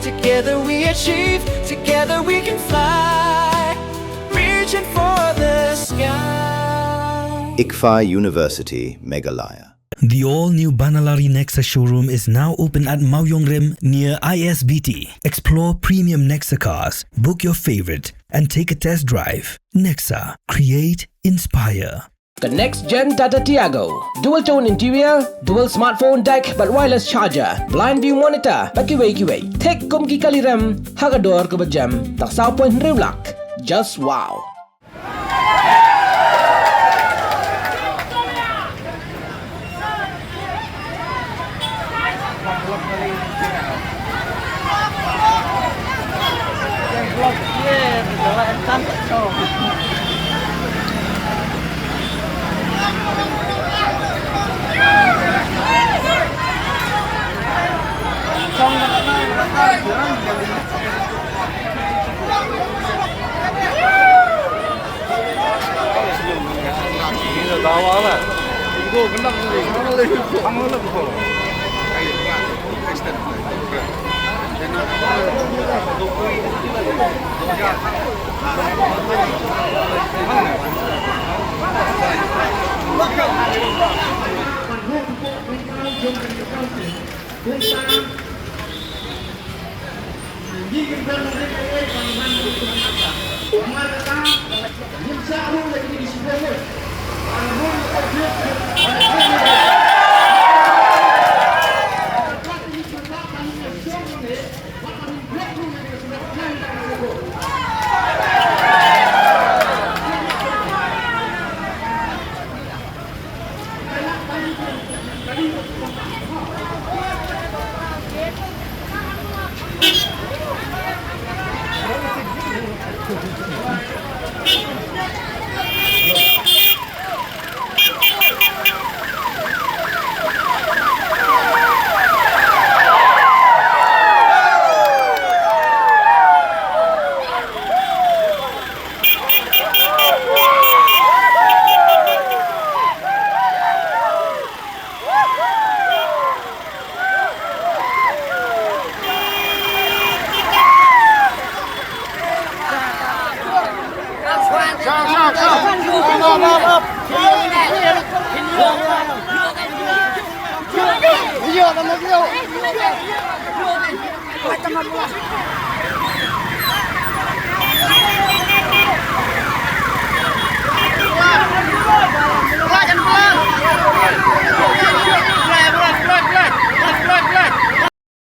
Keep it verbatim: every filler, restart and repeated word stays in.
Together we achieve, together we can fly. Reaching for the sky. ICFAI University, Meghalaya. The all-new Banalari Nexa showroom is now open at Mawïong Rim near I S B T. Explore premium Nexa cars, book your favorite, and take a test drive. Nexa, create, inspire. The next gen Tata Tiago. Dual tone interior, dual smartphone deck bad wireless charger, blind view monitor bad kiwei kiwei. Thik kum ki kali rem ha ka dor kaba jem tang saw point hynriew lak. Just wow.